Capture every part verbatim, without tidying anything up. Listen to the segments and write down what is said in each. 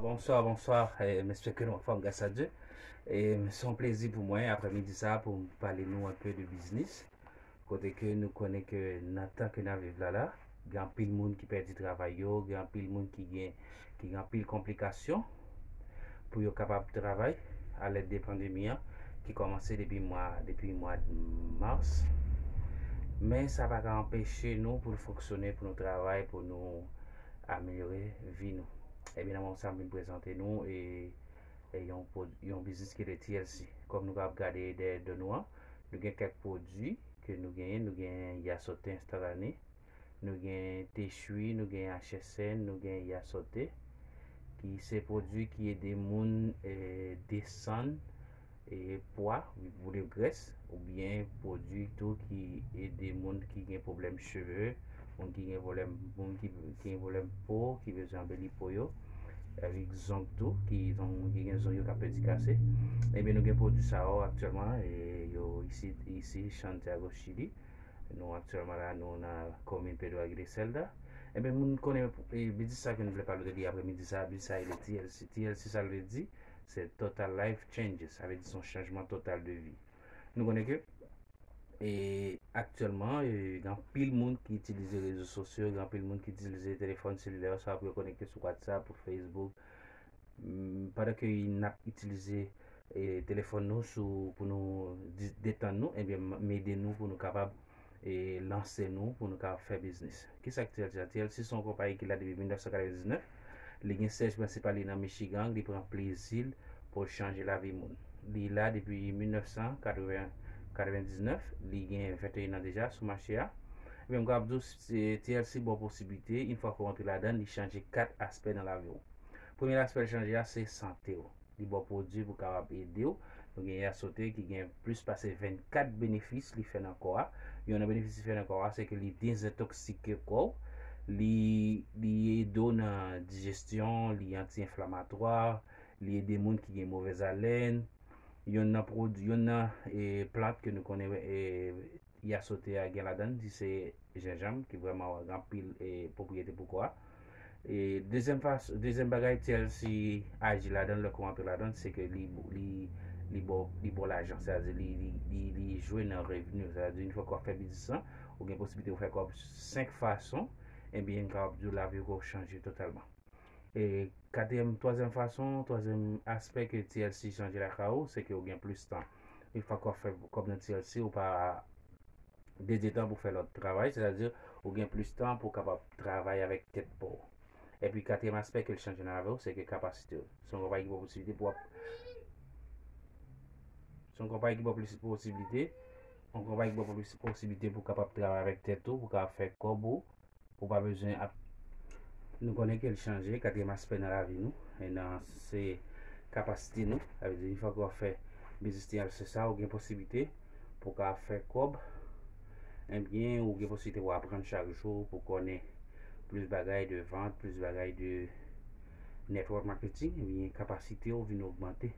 Bonswa, bonswa, eh, m espere ke nou anfòm, gras a Dye. E se yon plezi pou mwen, aprèmidi sa, pou m pale nou enpe de biznis. Kote ke nou konnen ke nan tan ke n ap viv la la, gen anpil moun ki pèdi travay yo, gen anpil moun ki gen, ki gen anpil konplikasyon pou yo kapab travay alèd de pandemi an, ki kòmanse depi mwa, depi mwa mas. Men sa pa ka anpeche nou pou nou fonksyone, pou nou travay, pou nou amelyore vi nou. Ebyen, nan moman sa, m vin prezante nou e, e yon, pwod- yon biznis ki rele T L C. Kòm nou kapab gade dèyè do nou an, nou gen kèk pwodui ke nou genyen. Nou gen Yasote enstantane, nou gen Techui, nou gen H S N, nou gen Yasote, ki se pwodui ki ede moun, eh, desann e pwa, boule grès, oubyen pwodui tou ki ede moun ki gen pwoblèm cheve, moun ki gen pwoblèm, moun ki, ki gen pwoblèm po, ki bezwen anbeli po yo, avèk zong tou, ki zong, moun ki gen zong yo k ap pèdi kase. Ebyen, nou gen pwodui sa yo aktyèlman, e yo isi, isi Santiago, Chili. Nou aktyèlman la, nou nan komin Pedro Aguirre Celda. Ebyen, moun konnen, e, biznis sa ke nou vle pale de li aprèmidi sa, biznis sa rele T L C. T L C, sa l vle di, se Total Life Changes. Sa vle di se yon chanjman total de vi. Nou konnen ke, e, aktyèlman, e, gen anpil moun ki itilize rezo sosyo, gen anpil moun ki itilize telefòn selilè yo, swa pou yo konekte sou WhatsApp, pou Facebook. Mm, pandan ke n ap itilize, e, telefòn nou sou, pou nou di- detann nou, ebyen, m- m ede nou pou nou kapab, e, lanse nou, pou nou kapab fè biznis. Kisa k T L C a? T L C se yon konpayi ki la depi mil nèf san katrevendiznèf. Li gen syèj prensipal li nan Michigan. Li pran plezi l pou l chanje lavi moun. Li la depi mil nèf san katreven, katrevendiznèf. Li gen venteyen an deja sou mache a. Ebyen, m kapab di w, se- T L C ba w posiblite, yon fwa ke w rantre ladan l, li chanje kat aspè nan lavi w. Premye aspè l chanje a, se sante w. Li ba w pwodui pou kapab ede w. Nou gen Yasote ki gen plis pase vennkat benefis li fè nan kò a. Youn nan benefis li fè nan kò a, se ke li dezentoksike kò w. Li, li ede w nan dijesyon, li anti-enflamatwa, li ede moun ki gen movèz alèn. Youn nan pwodui, youn nan, e, plant ke nou konnen, e, Yasote a gen ladan l, li se jenjanm, ki vrèman gen anpil, e, pwopriyete pou kò a. E dezyèm fas- dezyèm bagay, T L C aji ladan l, lè ke w antre ladan l, se ke li, li, li ba w, li ba w lajan, sètadi li, li, li, li jwe nan revni, sètadi yon fwa ke w ap fè biznis lan, ou gen posiblite pou fè kòb senk fason, ebyen, m kapab di w lavi w chanje totalman. E katriyèm, twazyèm fason, twazyèm aspè ke T L C chanje lakay ou, se ke w gen plis tan. Yon fwa ke w ap fè kòb nan T L C, ou pa dedye tan pou fè lòt travay, sètadi ou gen plis tan pou w kapab travay avèk tèt pa w. Epi katriyèm aspè ke l chanje nan lavi w, se ke kapasite w. Se yon konpayi ki ba w posiblite pou w ap- se yon konpayi ki ba w plis posiblite, yon konpayi ki ba w plis posiblite pou w kapab travay avèk tèt ou, pou w kapab fè kòb ou, pou w pa bezwen ap- nou konnen ke l chanje, katriyèm aspè nan lavi nou, e nan se kapasite nou. Sa vle di, yon fwa ke w ap fè biznis T L C sa, ou gen posiblite pou w ka fè kòb, ebyen, ou gen posiblite pou w aprann chak jou, pou w konnen plis bagay de vant, plis bagay de network marketing, ebyen, kapasite w vin ogmante.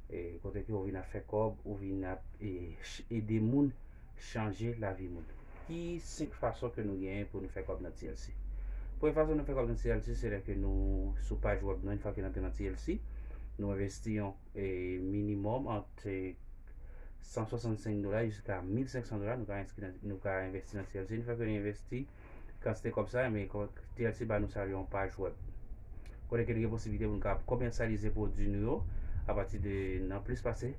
E kote ke w vin ap fè kòb, ou vin ap, e, ch- ede moun chanje lavi moun. Ki senk fason ke nou genyen pou nou fè kòb nan T L C? Premye fason nou fè kòb nan T L C, se lè ke nou, sou paj wèb nou, yon fwa ke n antre nan T L C, nou envesti yon, e, minimòm ant, e, san swasannsenk dola jiska mil senk san dola, nou ka enskri nan- nou ka envesti nan T L C. Yon fwa ke nou envesti kantite kòb sa, men kò- T L C ba nou sa yon paj wèb. Kote ke nou gen posiblite pou nou ka komèsyalize pwodui nou yo apati de nan plis pase,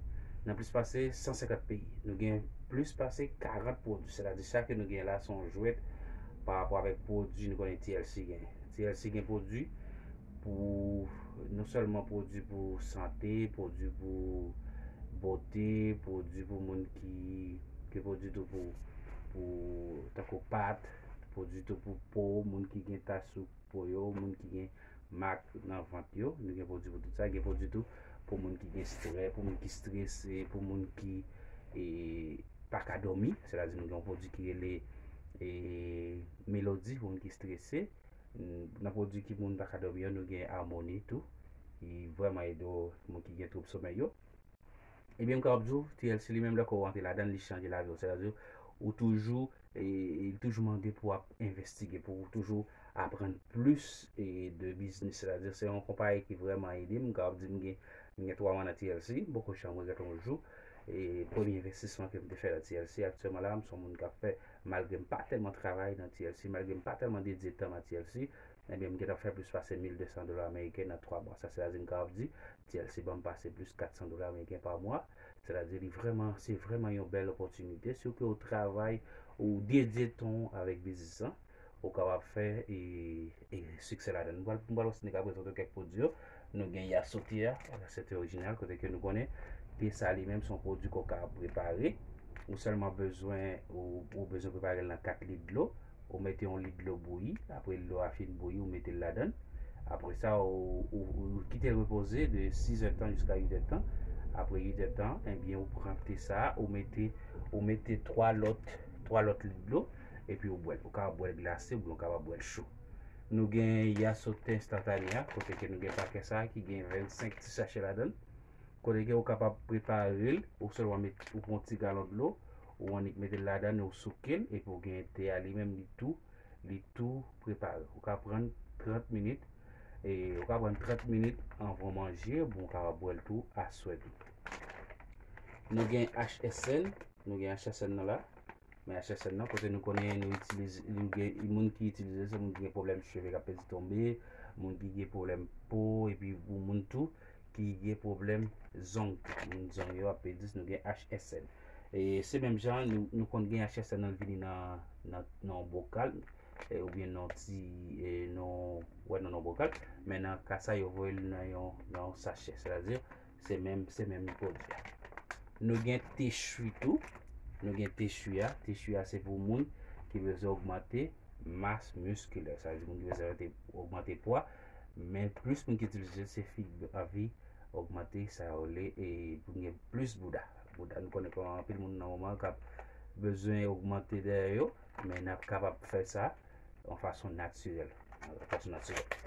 nan plis pase san senkant peyi. Nou gen plis pase karant pwodui, sètadi sa ke nou gen la se yon jwèt pa rapò avèk pwodui nou konnen T L C gen. T L C gen pwodui pou, non sèlman pwodui pou sante, pwodui pou bote, pwodui pou moun ki, gen pwodui tou pou, pou tankou pat, pwodui tou pou po, moun ki gen tach sou po yo, moun ki gen mak nan vant yo, nou gen pwodui pou tout sa, gen pwodui tou pou moun ki gen strè, pou moun ki strese, pou moun ki, e, pa ka dòmi, sètadi nou gen yon pwodui ki rele, e, Melodi, pou moun ki strese. Nan pwodui ki moun pa ka dòmi yo, nou gen Harmony tou, ki vrèman ede w, moun ki gen twoub somèy yo. Ebyen, m kapab di w, T L C li menm, lè ke w rantre ladan l, li chanje lavi w. Sètadi, ou toujou, e, e, li toujou mande pou w ap envestige, pou w toujou aprann plis e de biznis. Sètadi se yon konpayi ki vrèman ede m. M kapab di m gen, m gen twa mwa nan T L C, m poko janm regrèt yon jou. E premye envestisman ke m te fè nan T L C, aktyèlman la, m se yon moun k ap fè, malgre m pa tèlman travay nan T L C, malgre m pa tèlman dedye tan m a T L C, ebyen, m gentan fè plis pase mil de san dola ameriken nan twa mwa. Sa, sètadi m kapab di, T L C ban m pase plis kat san dola ameriken pa mwa. Sètadi, li vrèman, se vrèman yon bèl opòtinite. Si w ke w travay, ou dedye tan w avèk biznis lan, ou kapab fè e, e siksè ladan l. M pral, m pral wè si nou ka prezante kèk pwodui yo. Nou gen Yasso Tea, Yasso Tea orijinal, kote ke nou konnen te sa li menm se yon pwodui ke w ka prepare. Ou sèlman bezwen, ou, ou bezwen prepare l nan kat lit dlo. Ou mete yon lit dlo bouyi, apre dlo a fin bouyi, ou mete l ladan l. Apre sa, ou, ou, ou kite l repoze de sis è tan jiska uit è tan. Apre uit è tan, ebyen, ou pran te sa a, ou mete, ou mete twa lòt, twa lòt lit dlo, epi ou bwè l. Ou kapab bwè l glase oubyen ou kapab bwè l cho. Nou gen Yasso Tea enstantane a, kote ke nou gen pakè sa a ki gen vennsenk ti sachè ladan l. Kote ke ou kapab prepare l, ou sèlman met, ou pran ti galon dlo, ou annik mete l ladan l, ou souke l, epi ou gen te a li menm, li tou, li tou prepare. Ou ka pran trant minit, e ou ka pran trant minit anvan w manje, oubyen ou kapab bwè l tou aswè tou. Nou gen H S N, nou gen H S N nan la. Men H S N nan, kote nou konnen nou itilize, nou gen, moun ki itilize l, se moun ki gen pwoblèm cheve k ap pèdi tonbe, moun ki gen pwoblèm po, epi pou moun tou ki gen pwoblèm zong, moun zong yo ap pèdi, nou gen H S N. E se menm jan, nou, nou konn gen H S N nan vini nan, nan, nan yon bokal, e, oubyen nan ti, e, nan, wè, nan, nan bokal. Men nan ka sa, yo voye l nan yon, nan yon sachè. Sètadi, se menm, se menm pwodui a. Nou gen te chwi tou. Nou gen te chwi a. Te chwi a, se pou moun ki bezwen ogmante mas miskilè. Sa vle di moun ki bezwen ogmante pwa. Men plis moun ki itilize l, se fi ki anvi ogmante sa yo rele, e pou gen plis bouda. Bouda, nou konnen kòman anpil moun nan moman k ap bezwen ogmante dèyè yo, men n ap kapab fè sa yon fason natirèl. Yon fason natirèl.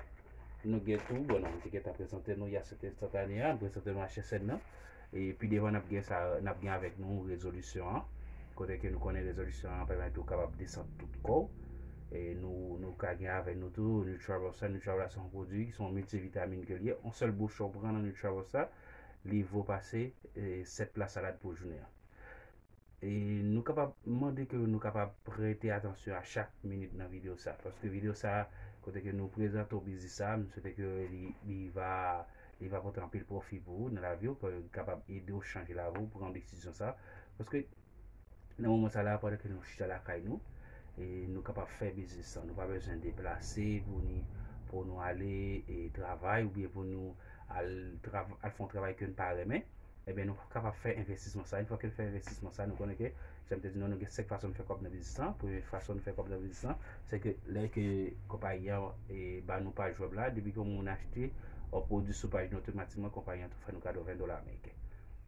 Nou gen tou, bon, non, m te gentan prezante nou Yasso Tea enstantane a, m prezante nou H S N nan. E pi devan, n ap gen sa, n ap gen avèk nou rezolisyon an. Kote ke nou konnen rezolisyon an pèmèt ou kapab desann tout kò w. E nou, nou ka gen avèk nou tou Nutrabox la. Nutrabox la se yon pwodui, se yon miltivitamin ke l ye. Yon sèl bouchon w pran nan Nutrabox la, li vo pase, e, sèt pla salad pou jounen an. E nou kapab mande ke nou kapab prete atansyon a chak minit nan videyo sa. Paske videyo sa, kote ke nou prezante w biznis sa, m swete ke li, li va, li va pote anpil pwofi pou ou nan lavi w, ke li kapab ede w chanje lavi w, pran desizyon sa. Paske nan moman sa la, pandan ke nou chita lakay nou, e nou kapab fè biznis sa. Nou pa bezwen deplase pou ni, pou nou ale, e, travay oubyen pou nou al, trav-, al fè yon travay ke n pa renmen. Ebyen, nou kapab fè envestisman sa. Yon fwa ke n fè envestisman sa, nou konnen ke, jan m te di nou, nou gen senk fason n fè kòb nan biznis lan. Premye fason n fè kòb nan biznis lan, se ke lè ke konpayi an, e, ba nou paj wèb la, depi ke yon moun achte yon pwodui sou paj nou, otomatikman konpayi an tou fè nou kado ven dola ameriken.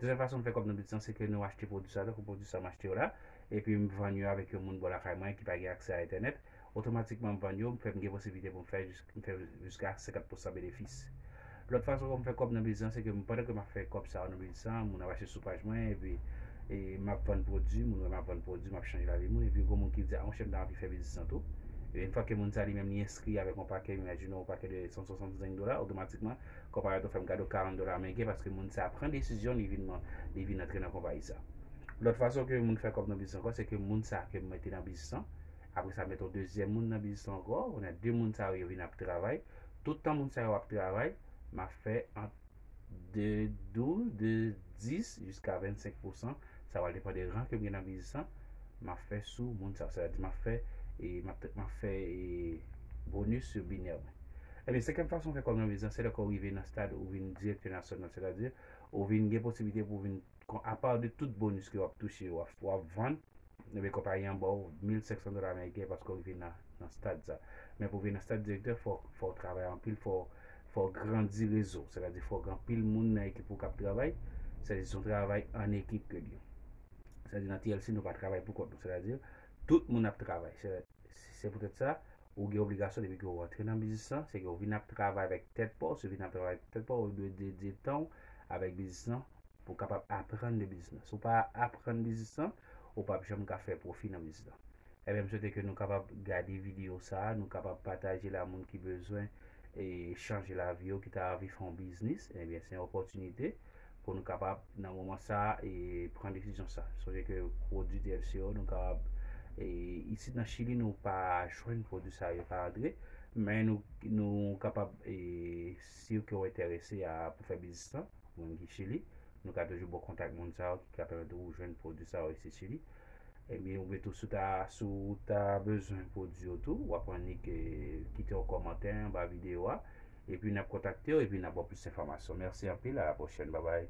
Dezyèm fason n fè kòb nan biznis lan, se ke nou achte pwodui sa, tankou pwodui sa m achte yo la, epi m vann yo avèk yon moun bò lakay mwen ki pa gen aksè a entènèt, otomatikman m vann yo, m fè m gen posiblite pou m fè jis, m fè jiska senkant pousan benefis. Lòt fason pou m fè kòb nan biznis lan, se ke m, pandan ke m ap fè kòb sa yo nan biznis lan, moun ap achte sou paj mwen, epi, e, m ap vann pwodui, moun wè m ap vann pwodui, m ap chanje lavi moun, epi gon moun ki di, "A, monchè, m ta anvi fè biznis lan tou." E yon fwa ke moun sa li menm li enskri avèk yon pakè, imajine yon pakè de san swasannsenk dola, otomatikman, konpayi an tou fè m kado karant dola ameriken, paske moun sa pran desizyon, li vin, li vin antre nan konpayi sa. Lòt fason ke moun fè kòb nan biznis ankò, se ke moun sa ke m mete nan biznis lan, apre sa, m mete yon dezyèm moun nan biznis lan ankò. Kounye a, de moun sa yo, yo vin ap travay. Tout tan moun sa yo ap travay, m ap fè ant de douz, de dis jiska vennsenk pousan. Sa va depann de ran ke m gen nan biznis lan. M ap fè sou moun sa yo. Sètadi, m ap fè, e, m ap, m ap fè, e, bonis sou binè mwen. Ebyen, senkyèm fason fè kòb nan biznis lan, se lè ke w rive nan stad ou vin direktè nasyonal, sètadi, ou vin gen posiblite pou w vin, kon, apa de tout bonis ke w ap touche, w ap, w ap vann, ebyen, konpayi an ba w mil senk san dola ameriken paske w rive nan, nan stad sa. Men pou w vin nan stad direktè, fò, fò w travay anpil, fò, fò w grandi rezo w. Sètadi, fò w gen anpil moun nan ekip ou k ap travay. Sètadi, se yon travay an ekip ke l ye. Sètadi, nan T L C, nou pa travay pou kont nou. Sètadi, tout moun ap travay. Se, se poutèt sa, ou gen obligasyon, depi ke w rantre nan biznis lan, se ke w vin ap travay avèk tèt pa w. Si w vin ap travay avèk tèt pa w, ou dwe dedye tan w avèk biznis lan, pou w kapab aprann de biznis lan. Si w pa aprann biznis lan, ou p ap janm ka fè pwofi nan biznis lan. Ebyen, m swete ke nou kapab gade videyo sa a, nou kapab pataje l a moun ki bezwen e chanje lavi yo, ki ta anvi fè yon biznis. Ebyen, se yon opòtinite pou nou kapab, nan moman sa a, e pran desizyon sa. Sonje ke pwodui T F C yo, nou kapab, e isit nan Chili, nou pa jwenn pwodui sa yo, pa antre, men nou, nou kapab, e si w ke w enterese a, pou fè biznis lan, moun ki Chili, nou ka toujou ba w kontak moun sa yo ki ka pèmèt ou jwenn pwodui sa yo isit Chili. Ebyen, oubyen tou, si w ta, si w ta bezwen pwodui yo tou, w ap annik, e, kite yon kòmantè anba videyo a. Epi n ap kontakte w, epi n ap ba w plis enfòmasyon. Mèsi anpil, a la pwochèn, babay.